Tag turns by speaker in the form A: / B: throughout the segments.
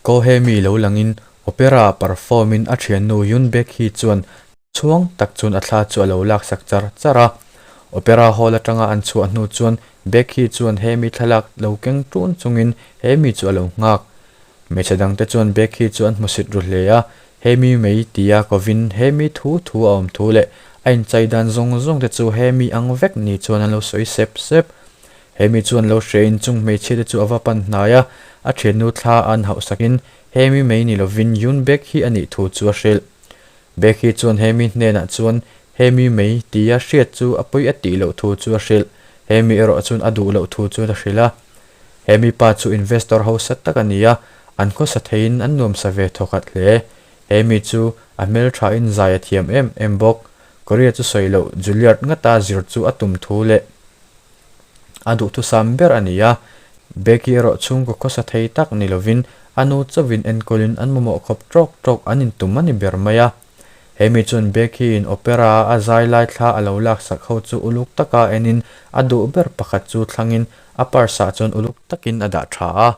A: Ko Hae-mi lo langin opera perform in a thiannu Yoon Baek-hee chuan chhuang tak chuan a thla chu a lo laksak char char a. Opera hall atanga an chhuah hnu chuan Baek-hee chuan Hae-mi thlalak lo keng tun chungin Hae-mi chu a lo nghak. Hmeichhe dangte chuan Baek-hee chu an hmusit ru hle a, Hae-mi mai tia kovin Hae-mi thu thu a awm thu leh a inchai dan zawng zawng te chu Hae-mi ang vek ni chuan an lo sawi sep sep. Hemi chuan lo hrein chung hmeichhia te chu a va pan hnai a, a thiannu thla an hauhsakin Hemi mai ni lovin Yoon Baek hi a nih thu chu a hrilh. Baek hi chuan Hemi hnenah chuan Hemi mai tia hriat chu a pawi a tih loh thu chu a hrilh. Hemi erawh chuan a duh loh thu chuan a hrilh a. Hemi pa chu investor hausa tak a ni a, an khawsa theiin an nuamsa ve thawkhat hle. Hemi chu a hmelthain zai a thiam em em bawk. Korea chu sawi loh Juilliard ngata zir chu a tum thu leh A duhthusam ber a ni a, Becky erawh chhungkaw khawsa thei tak ni lovin a nu chauhin enkawlin an mamawh khawp tawk tawk an intum a ni ber mai a. He mi chuan Becky-in opera a zai lai thla a lo laksak ho chu uluk taka enin a duh ber pakhat chu thlangin a purse ah chuan uluk takin a dah tha a.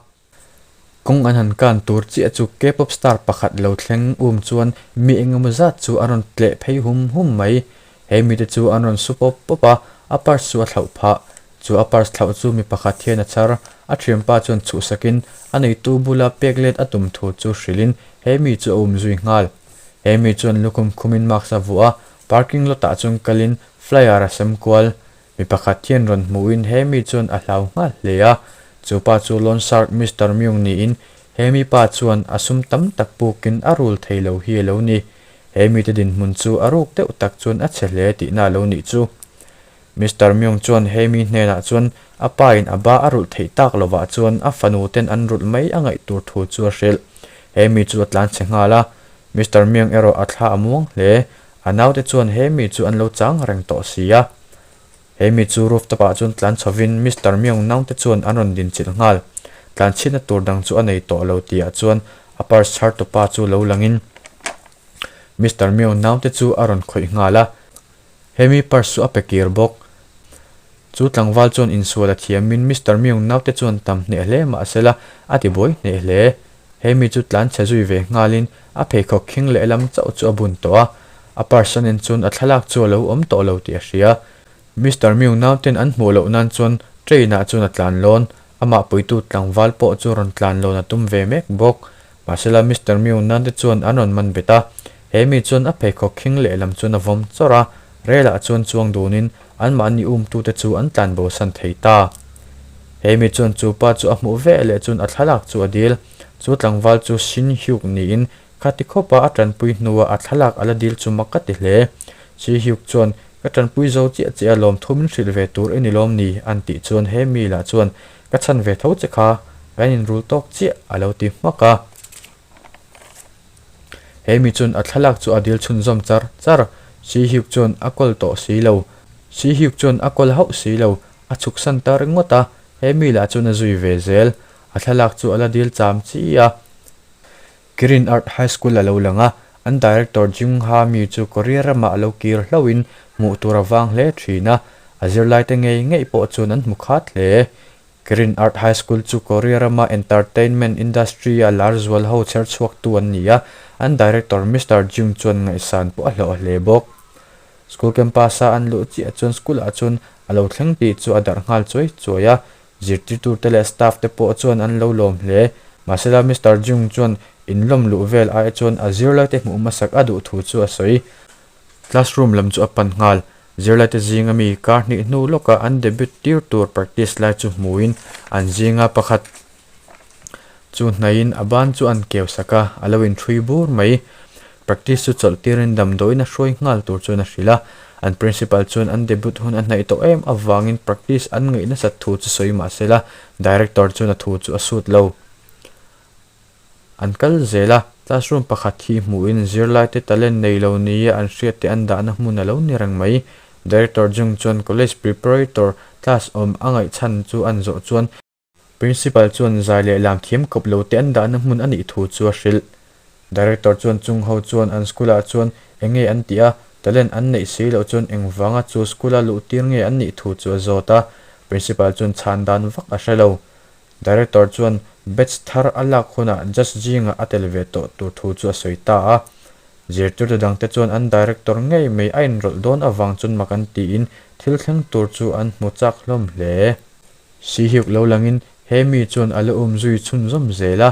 A: Kawng an han kan tur chiah chu K-pop star pakhat lo thleng um chuan mi engemaw zat chu an rawn tleh phei hum hum mai. He mite chu an rawn su pawp pawp a, a purse chu a thlauh phah. Chu a purse thlauh chu mi pakhat hian a chhar. A thianpa chuan chhuhsakin a neitu bula pek let a tum thu chu hrilhin he mi chu a um zui nghal. He mi chuan lukhum khumin mask a vuah a, parking lot ah chuan kalin flyer a sem kual. Mi pakhat hian rawn hmuhin he mi chuan a hlau nghal hle a, chu pa chu Loan Shark Mister Myung niin he mi pa chuan a sum tam tak pukin a rul thei lo hi a lo ni. He mite dinhmun chu a ruk deuh tak chuan a chhe hle tihna a lo nih chu. Mister Myung chuan he mi hnenah chuan a pa in a ba a rulh theih tak lovah chuan a fanu ten an rulh mai a ngaih tur thu chu a hrilh. He mi chu a tlan chhe nghal a, Mister Myung erawh a thla a muang hle. A naute chuan he mi chu an lo chang reng tawh si a. He mi chu rooftop ah chuan tlan chhovin Mister Myung naute chuan an rawn din chilh nghal. Tlan chhiatna tur dang chu a nei tawh lo tih ah chuan a purse chhar tupa chu lo langin Mister Myung naute chu a rawn khawih nghal a. He mi purse chu a pe kir bawk. Chu tlangval chuan insual a thiamin Mister Myung naute chuan tam hneh hle mahsela a ti buai hneh hle. He mi chu tlan chhe zui ve nghalin a pheikhawk khing lehlam chauh chu a bun tawh a, a purse a nen chuan a thlalak chu a lo awm tawh lo tih a hria. Mister Mew nauten an hmuh loh nan chuan train ah chuan a tlan lawn, amah puitu tlangval pawh chu rawn tlan lawn a tum ve mek bawk. Mahsela Mister Mew nante chuan an rawn man bet a, he mi chuan a pheikhawk khing lehlam chuan a vawm chawrh a, rel ah chuan chuang dunin Anmahni umtute chu an tlan bosan thei ta. He mi chuan chu pa chu a hmuh veh leh chuan a thlalak chu a dil. Chu tlangval chu Shin Hyuk niin khati khawpa a tanpui hnua a thlalak a la dil chu mak ka ti hle. Shi Hyuk chuan, Ka tanpui zo chiah che a lawm thu min hrilh ve tur i ni lawm ni? an tih chuan he mi lah chuan, Ka chhan ve tho che kha, kan inrul tawk chiah a lo ti hmak a. He mi chuan a thlalak chu a dil chhunzawm char char. Si Hyuk chuan a kawl tawh si lo. Si Hyuk chuan a kawl hauh si lo. A chhuksan ta ringawt a, he mi lah chuan a zui ve zel. A thlalak chu a la dil cham chi a. Kirin Art High School a lo lang a, an director Jung Ha Mi chu Korea ramah a lo kir hlauhin hmuh tur a vang hle thin a, a zirlaite ngei ngei pawh chuan an hmu khat hle. Kirin Art High School chu Korea rama entertainment industry-a lar zual ho chher chhuaktu an ni a, an director Mister Jung chuan ngaihsan pawh a hlawh hle bawk. School campus-a an luh chiah chuan school-ah chuan a lo thleng tih chu a darh nghal chuai chuai a, zirtirtute leh staff te pawh chuan an lo lawm hle. Mahsela Mister Jung chuan inlawm luh vel ai chuan a zirlaite hmuh hmasak a duh thu chu a sawi. Classroom lam chu a pan nghal. Zirlaite zinga mi kar hnih hnu lawkah an debut tir tur practice lai chu hmuin an zinga pakhat chu hnaihin a ban chu an keu sak a, a lo inṭhui bur mai. Practice chu chawlh tirin damdawiin a hruai nghal tur chuan a hrilh a. An principal chuan an debut hun a hnaih tawh em avangin practice an ngaih nasat thu chu sawi mah se la, director chuan a thu chu a sut lo. An kal zel a, classroom pakhat hi hmuhin zirlaite talent nei lo nia an hriatte an dahna hmun a lo ni reng mai. Director Jung chuan college preparator class awm a ngaihchhan chu an zawh chuan Principal chuan zai leh lam thiam kawp lo te an dahna hmun a nih thu chu a hrilh. Director chuan chung ho chuan an school ah chuan eng nge an tih a, talent an neih si loh chuan engvanga chu school a luh tir nge an nih thu chu a zawt a. Principal chuan chhan dan vak a hre lo. Director chuan batch thar a lak hunah judge zingah a tel ve tawh tur thu chu a sawi ta a. Zirtirtu dangte chuan an director ngei mai a inrawlh dawn avang chuan mak an tiin thil thleng tur chu an hmu chak hlawm hle. Sihyuk lo langin he mi chuan a la um zui chhunzawm zel a,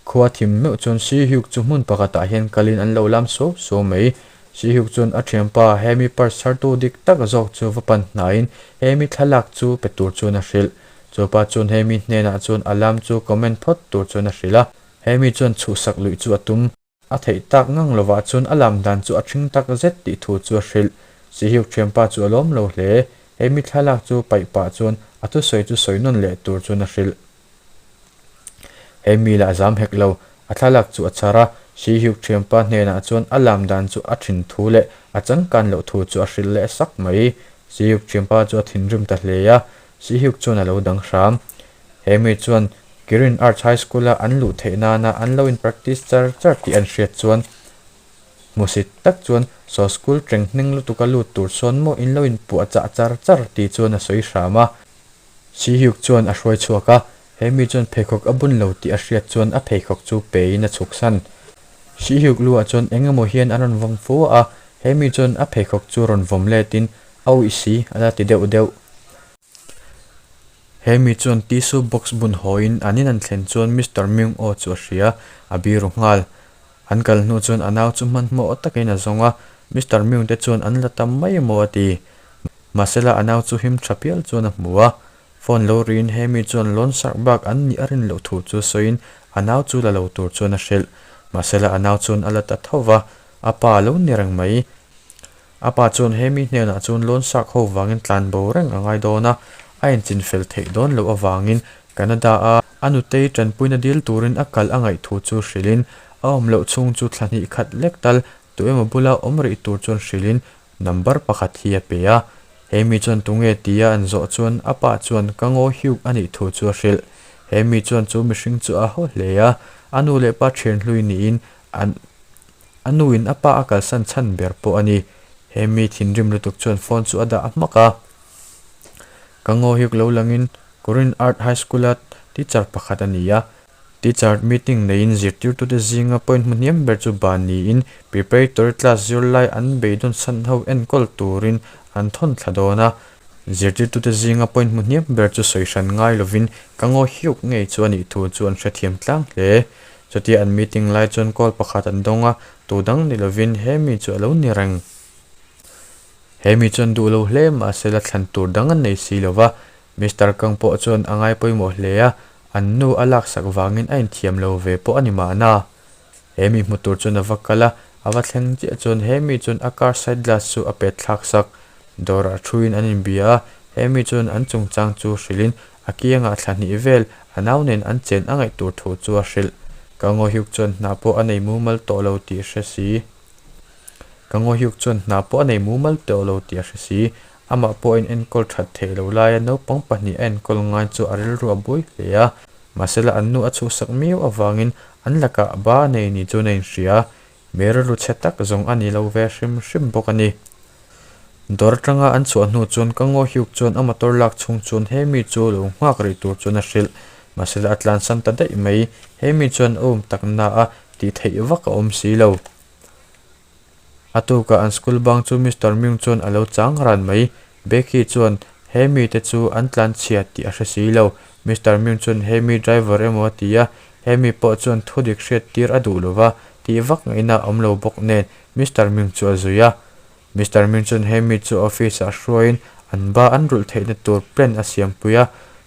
A: khua thim meuh chuan Sihyuk chu hmun pakhatah hian kalin an lo lam suau suau mai. Sihyuk chuan a thianpa he mi purse chhartu dik tak zawk chu va pan hnaiin he mi thlalak chu pe tur chuan a hrilh. Chupa chuan he mi hnenah chuan a lam chu comment phawt tur chuan a hrilh a, he mi chuan chhuhsak luih chu a tum. A theih tak ngang lovah chuan a lam dan chu a ṭhing tak zet tih thu chu a hrilh. Sihyuk ṭhianpa chu a lawm lo hle. He mi thlalak chu paih pah chuan a thusawi chu sawi nawn leh tur chuan a hrilh. He mi lah zam hek lo, a thlalak chu a chhar a. Sihyuk ṭhianpa hnenah chuan a lam dan chu a ṭhin thu leh a changkan loh thu chu a hrilh leh sak mai. Sihyuk ṭhianpa chu a thinrim ta hle a, Sihyuk chuan a lo dang hram. He mi chuan Kirin Arts High School-a an luh theih nana an lo in practice char char tih an hriat chuan hmusit tak chuan saw school teng hneng lutuka lut tur sawn maw in lo in puah chah char char tih chuan a sawi hram a. Sihyuk chuan a hruai chhuak a, he mi chuan pheikhawk a bun lo tih a hriat chuan a pheikhawk chu pein a chhuk san. Sihyuk luah chuan eng emaw hian a rawn vawm fu a, he mi chuan a pheikhawk chu rawn vawm letin a uih si a la ti deuh deuh. He mi chuan tissue box bun hawiin an in an thlen chuan Mister Myung aw chu a hria, a biru nghal. An kal hnu chuan a nau chu hmanhmawh takin a zawng a, Mister Myung te chuan an la tam mai emaw a ti. Mahsela a nau chu him tha pial chuan a hmu a, phone lo riin he mi chuan lawn sarh bak an nih a rin loh thu chu sawiin a nau chu la lo tur chuan a hrilh. Mahsela a nau chuan a la ta tho va, a pa a lo ni reng mai. A pa chuan he mi hnenah chuan loan shark ho vangin tlan bo reng a ngai dawn a, a inchin fel theih dawn loh avangin Canada a a nutei tanpuina dil turin a kal a ngaih thu chu hrilhin a awm loh chhung chu thla hnih khat lek tal tu emaw bula awm rih tur chuan hrilhin number pakhat hi a pe a. He mi chuan tunge tia an zawh chuan a pa chuan ka ngaw hiuk a nih thu chu a hrilh. He mi chuan chu mihring chu a haw hle a, a nu leh pa thian hlui niin an A nuin a pa a kalsan chhan ber pawh a ni. He mi thinrim lutuk chuan phone chu a dah hmak a. Ka ngaw hiuk lo langin Korean Art High School-a teacher pakhat a ni a. Teacher meeting neiin zirtirtute zinga point hmu hniam ber chu ban niin preparatory class zirlai an beidawn chhan ho enkawl turin an thawn thla dawn a. Zirtirtute zinga point hmu hniam ber chu sawi hran ngai lovin ka ngaw hiuk ngei chu a nih thu chu an hrethiam tlang hle. Chutia an meeting lai chuan call pakhat an dawng a, tu dang ni lovin he mi chu a lo ni reng. He mi chuan duh lo hle mahse la thlan tur dang an nei si lo va, Mister Kang pawh chuan a ngai pawimawh hle a, an nu a laksak vangin a inthiam lo ve pawh a ni mahna. He mi hmu tur chuan a va kal a, a va thleng chiah chuan he mi chuan a car side glass chu a pet thlak sak. Dawrah thuin an inbia a, he mi chuan an chungchang chu hrilhin A kiangah thla hnih vel a nau nen an chen a ngaih tur thu chu a hrilh. Ka Ngawihyuk chuan hna pawh a nei mumal tawh lo tih a hre si. Ka Ngawihyuk chuan hna pawh a nei mumal tawh lo tih a hre si. Amah pawh a inenkawl that theih lo laia naupang pahnih a enkawl ngai chu a rilru a buai hle a. Mahsela an nu a chhuhsak miau avangin an lakah ba a nei ni chuan a inhria. Mi rilru chhe tak zawng a ni lo ve hrim hrim bawk a ni. Dawr atanga an chhuah hnu chuan ka ngaw hiuk chuan a motor lak chhung chuan he mi chu lo nghak rih tur chuan a hrilh. Mahsela a tlansan ta daih mai. He mi chuan a um tak na a tih theih vak a awm si lo. A tukah an school bang chu Mister Myung chuan a lo chang ran mai. Becky chuan he mite chu an tlanchhia tih a hre si lo. Mister Myung chuan he mi driver emaw a ti a, he mi pawh chuan thu dik hriat tir a duh lo va, tih vak ngaihna a awm lo bawk nen Mister Myung chu a zui a. Mister Myung chuan he mi chu office ah hruaiin an ba an rulh theihna tur plan a siampui a.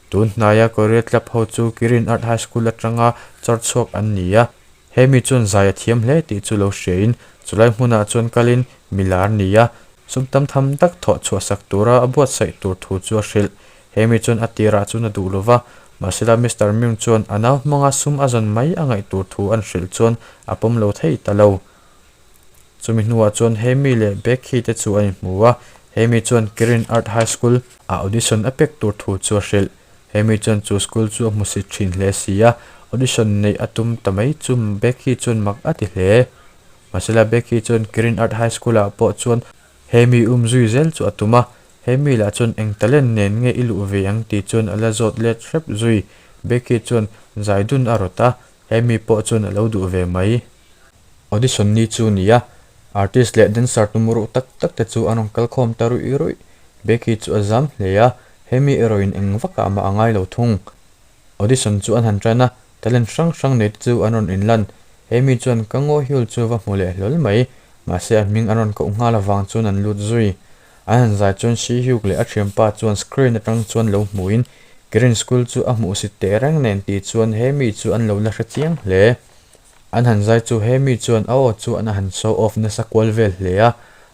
A: Tun hnaia Korea Club ho chu Kirin Art High School atanga chawr chhuak an ni a. He mi chuan zai a thiam hle tih chu lo hriain chulai hmunah chuan kalin milar ni a, sum tam tham tak thawh chhuahsak tura a buatsaih tur thu chu a hrilh. He mi chuan a tirah chuan a duh lo va, mahsela Mister Myung chuan a nau hmanga sum a zawn mai a ngaih tur thu an hrilh chuan a pawm lo thei ta lo. Chumi hnuah chuan he mi leh Becky te chu an inhmu a, he mi chuan Kirin Art High School ah audition a pek tur thu chu a hrilh. He mi chuan chu school chu a hmusit thin hle si a, audition neih a tum ta mai chu Becky chuan mak a ti hle. Mahsela Becky chuan Kirin Art High School ah pawh chuan he mi um zui zel chu a tum a, he mi lah chuan eng talent nen nge i luh ve ang tih chuan a la zawt let hrep zui. Becky chuan zai dun a rawt a, Amy pawh chuan a lo duh ve mai. Audition ni chu ni a, artist leh dancer tum ruh tak tak te chu an rawn kal khawm ta ruih ruih. Becky chu a zam hle a, Amy erawhin eng vakah mah a ngai lo thung. Audition chu an han tan a, talent hrang hrang nei te chu an rawn inlan. Amy chuan ka ngawi hul chu va hmu leh hlawl mai, mahse a hming an rawn koh nghal avang chuan an lut zui. An han zai chuan Shi Hyuk leh a thianpa chuan screen atang chuan lo hmuhin Kirin School chu a hmuhsit teh reng nen tih chuan he mi chu an lo la hre chiang hle. An han zai chu he mi chuan a aw chu an han show off nasa kual vel hle a,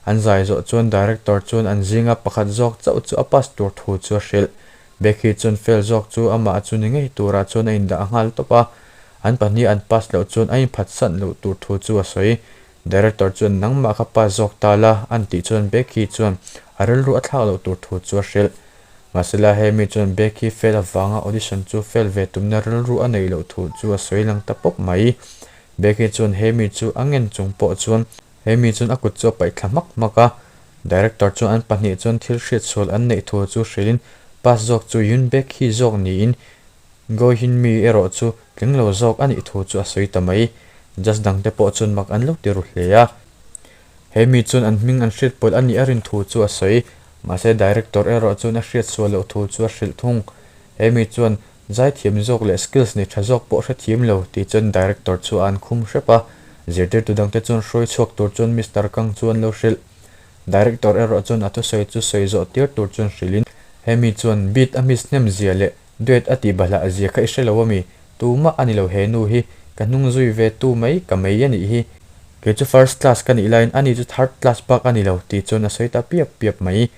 A: an zai zawh chuan director chuan an zinga pakhat zawk chauh chu a pass tur thu chu a hrilh. Becky chuan fail zawk chu amah chu ni ngei turah chuan a indah nghal tawp a, an pahnih an pass loh chuan a inphatsan loh tur thu chu a sawi. Director chuan nangmah kha pass zawk ta la an tih chuan Becky chuan a rilru a thlak loh tur thu chu a hrilh. Mahsela hemi chuan Becky fail avanga audition chu fail ve tumna rilru a neih loh thu chu a sawi lang ta pawp mai. Becky chuan hemi chu a ngen chung pawh chuan hemi chuan a kut chu a paih thla hmak hmak a. Director chuan an pahnih chuan thil hriatsual an neih thu chu hrilhin pass zawk chu Yoon Becky zawk niin Gohin mi erawh chu tling lo zawk a nih thu chu a sawi ta mai. Judge dangte pawh chuan mak an lo ti ru hle a. He mi chuan an hming an hriat pawlh a nih a rin thu chu a sawi. Mahse director erawh chuan a hriat sual loh thu chu a hrilh thung. He mi chuan zaithiam zawk leh skills nei tha zawk pawh hrethiam lo tih chuan director chu a an khum hrep a. Zirtirtu dangte chuan hruai chhuak tur chuan Mister Kang chu an lo hrilh. Director erawh chuan a thusawi chu sawi zawh tir tur chuan hrilhin he mi chuan beat a miss hnem zia leh Duet a tih bahlah zia kha i hre lo ami? Tumah a ni lo he nu hi, ka hnung zui ve tu mai ka mei a nih hi. Kei chu first class ka nih laiin ani chu third class bak a ni lo tih chuan a sawi ta piap piap mai.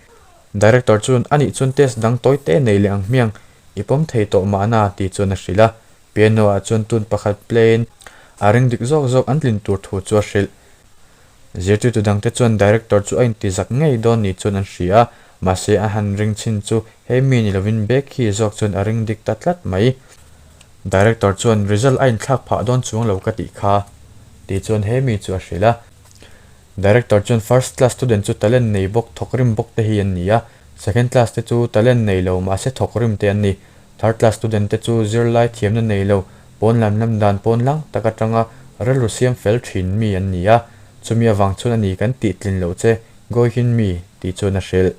A: Director chuan a nih chuan test dang tawi te nei leh ang hmiang, i pawm thei tawh mahna tih chuan a hrilh a. Piano ah chuan tune pakhat play in a ring dik zawk zawk an tlin tur thu chu a hrilh. Zirtirtu dangte chuan director chu a inti zak ngei dawn ni chuan an hria a, mahse a han ring chhin chu he mi ni lovin Becky zawk chuan a ring dik ta tlat mai. Director chuan result a inthlak phah dawn chuang lo ka tih kha tih chuan he mi chu a hrilh a. Director chuan first class student chu talent nei bawk thawk rim bawk te hi an ni a, second class te chu talent nei lo mahse thawk rim te an ni. Third class student te chu zirlai thiamna nei lo, pawn lam lam dan pawn lang tak atanga rilru siam fel thin mi an ni a, chumi avang chuan a ni kan tih tlin loh che, Goihin mi tih chuan a hrilh.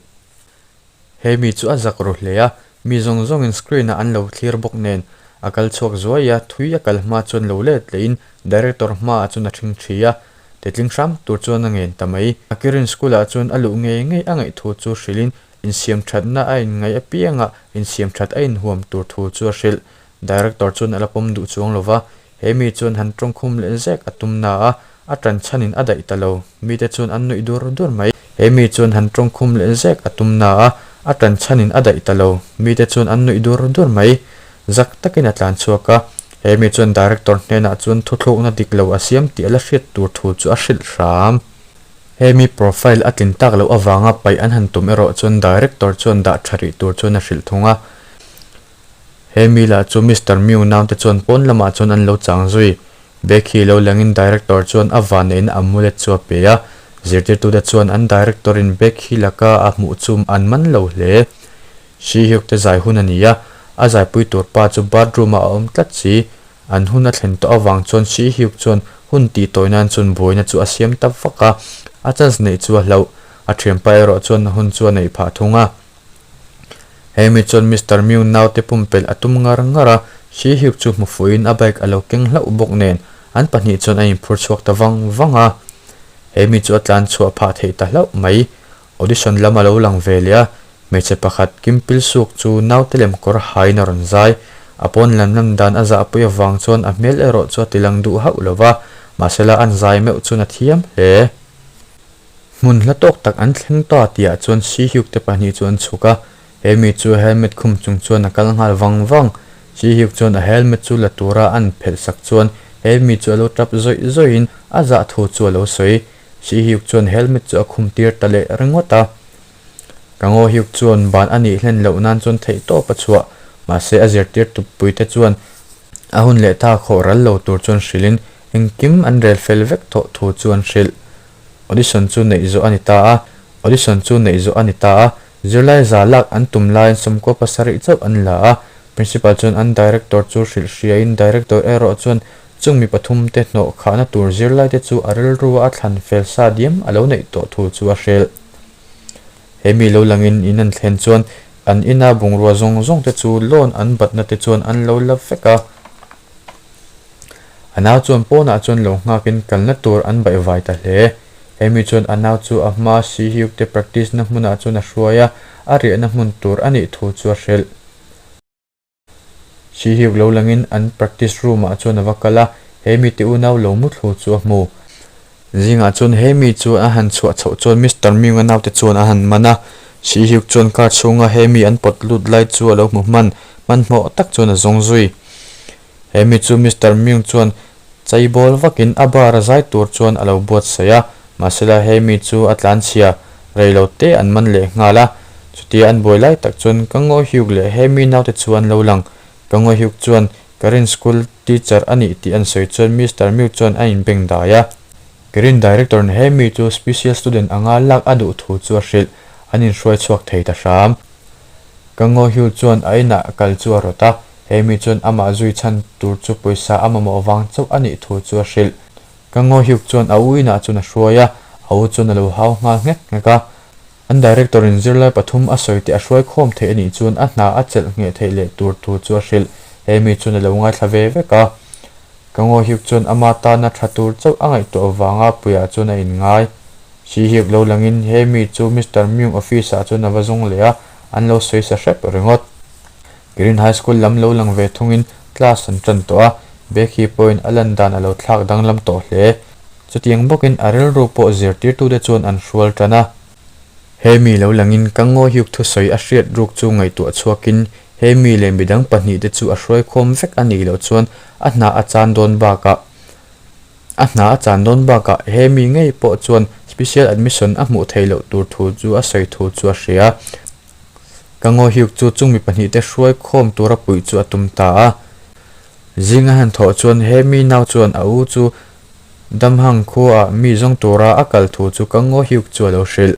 A: He mi chu a zak ru hle a, mi zawng zawngin screen ah an lo thlir bawk nen, a kal chhuak zuai a, thui a kal hma chuan lo let lehin director hmaah chuan a thing thi a, titling hram tur chuan a ngen ta mai. A Kirin school ah chuan a luh ngei ngei a ngaih thu chu hrilhin Insiam thatna a inngaih apiangah insiam that a inhuam tur thu chu a hrilh. Director chuan a la pawm duh chuang lo va, he mi chuan han tawngkhum leh zek a tum na a, a tan chhanin a daih ta lo. Mite chuan an nuih dur dur mai. He mi chuan han tawngkhum leh zek a tum na a, a tan chhanin a daih ta lo. Mite chuan an nuih dur dur mai. Zak takin a tlan chhuak a, he mi chuan director hnenah chuan thuthlukna dik lo a siam tih a la hriat tur thu chu a hrilh hram. Hemi profile a tlin tak loh avanga paih an han tum erawh chuan director chuan dah tha rih tur chuan a hrilh thung a. Hemi lah chu Mister Mew naute chuan pawn lamah chuan an lo chang zui. Becky lo lengin director chuan a vanneihna amulet chu a pe a. Zirtirtute chuan an director in Becky laka a hmuh chu an man lo hle. Shi Hyuk te zai hun a ni a, a zaipui tur pa chu bathroom ah a awm tlat si. An hun a thlen tawh avang chuan Shi Hyuk chuan hun tih tawi nan chuan buaina chu a siam ta vak a, a chance neih chu a hlauh. A thianpa erawh chuan a hun chu a neih phah thung a. Hemi chuan Mister Myung naute pumpelh a tum ngar ngar a, Shi Hyuk chu hmu fuhin a bike a lo keng hlauh bawk nen an pahnih chuan a inphur chhuak ta vang vang a. Hemi chu a tlan chhuah phah theih ta hlauh mai. Audition lam a lo lang ve leh a, Hmeichhe pakhat Kim Pil Suk chu naute lem kawr haiin a rawn zai. A pawn lam lam dan a zahpui avang chuan a hmel erawh chu a ti lang duh hauh lo va, mahsela an zai meuh chuan a thiam hle. Hmun hla tawk tak an thleng ta tihah chuan Si Hyuk te pahnih chu an chhuk a, he mi chu helmet khum chung chuan a kal nghal vang vang. Si Hyuk chuan a helmet chu la tura an phelh sak chuan he mi chu a lo tap zawih zawihin a zah thu chu a lo sawi. Si Hyuk chuan helmet chu a khum tir ta leh ringawt a. Ka ngaw hiuk chuan ban a nih hlen loh nan chuan theih tawp a chhuah. Mahse a zirtir tuppui te chuan a hun leh ta khawh ral lo tur chuan hrilhin engkim an rel fel vek thawh thu chu an hrilh. Audition chu neih zawh a ni ta a. Audition chu neih zawh a ni ta a. Zirlai za lak an tum laiin sawmkua pasarih chauh an la a. Principal chuan an director chu hrilh hriain director erawh chuan chung mi pathumte hnawh khahna tur zirlaite chu a rilrua a thlan fel sa diam a lo neih tawh thu chu a hrilh. He mi lo langin in an thlen chuan an ina bungrua zawng zawng te chu loan an batna te chuan an lo la vek a. A nau chuan pawnah chuan lo nghakin kalna tur an baihvai ta hle. He mi chuan a nau chu a hma Sihyuk te practice na hmunah chuan a hruai a, a riahna hmun tur a nih thu chu a hrilh. Sihyuk lo langin an practice room ah chuan a va kal a, he mi te unau lo muthlu chu a hmu. Zingah chuan he mi chu a han chhuah chhoh chuan Mister Myung-a naute chuan a han man a, Sihyuk chuan car chhunga he mi an pawt lut lai chu a lo hmu hman, hmanhmawh tak chuan a zawng zui. He mi chu Mister Myung chuan chai bawl vakin a bar a zai tur chuan a lo buatsaih a, mahsela he mi chu a tlanchhia rei lo te an man leh nghal a. Chutia an buai lai tak chuan ka ngaw Hyuk leh he mi naute chu an lo lang. Ka ngaw Hyuk chuan Karin school teacher a nih tih an sawi chuan Mister Myung chuan a inbeng dai a. Karin director in he mi chu special student anga lak a duh thu chu a hrilh, an inhruai chhuak thei ta hram. Ka ngaw Hyuk chuan a inah kal chu a rawt a. He mi chuan amah zui chhan tur chu pawisa a mamawh vang chauh a nih thu chu a hrilh. Ka ngaw Hyuk chuan a u inah chuan a hruai a, a u chuan a lo hau nghal nghek nghek a. An director in zirlai pathum a sawi tih a hruai khawm theih a nih chuan a hna a chelh ngheh theih leh tur thu chu a hrilh. He mi chuan a lo ngaithla ve vek a. Ka ngaw Hyuk chuan ama tana tha tur chauh a ngaihtuah vanga puiah chuan a inngai. Si Hyuk lo langin he mi chu Mister Myung office ah chuan a va zawng leh a, an lo sawi sa hrep ringawt. Green High School lam lo lang ve thungin class an tan tawh a, Becky pawhin a lan dan a lo thlak danglam tawh hle. Chutiang bawkin a rilru pawh zirtirtute chuan an hrual tan a. He mi lo langin ka ngaw hiuk thusawi a hriat ruk chu ngaihtuah chhuakin he mi leh midang pahnihte chu a hruaikhawm vek a nih loh chuan a hna a chan dawn bakah a hna a chan dawn bakah he mi ngei pawh chuan special admission a hmuh theih loh tur thu chu a sawi thu chu a hria. Ka ngaw hiuk chu chung mi pahnihte hruai khawm tura puih chu a tum ta a. Zing a han thawh chuan he mi nau chuan a u chu Damhang khuaah mi zawng tura a kal thu chu ka ngaw hiuk chu a lo hrilh.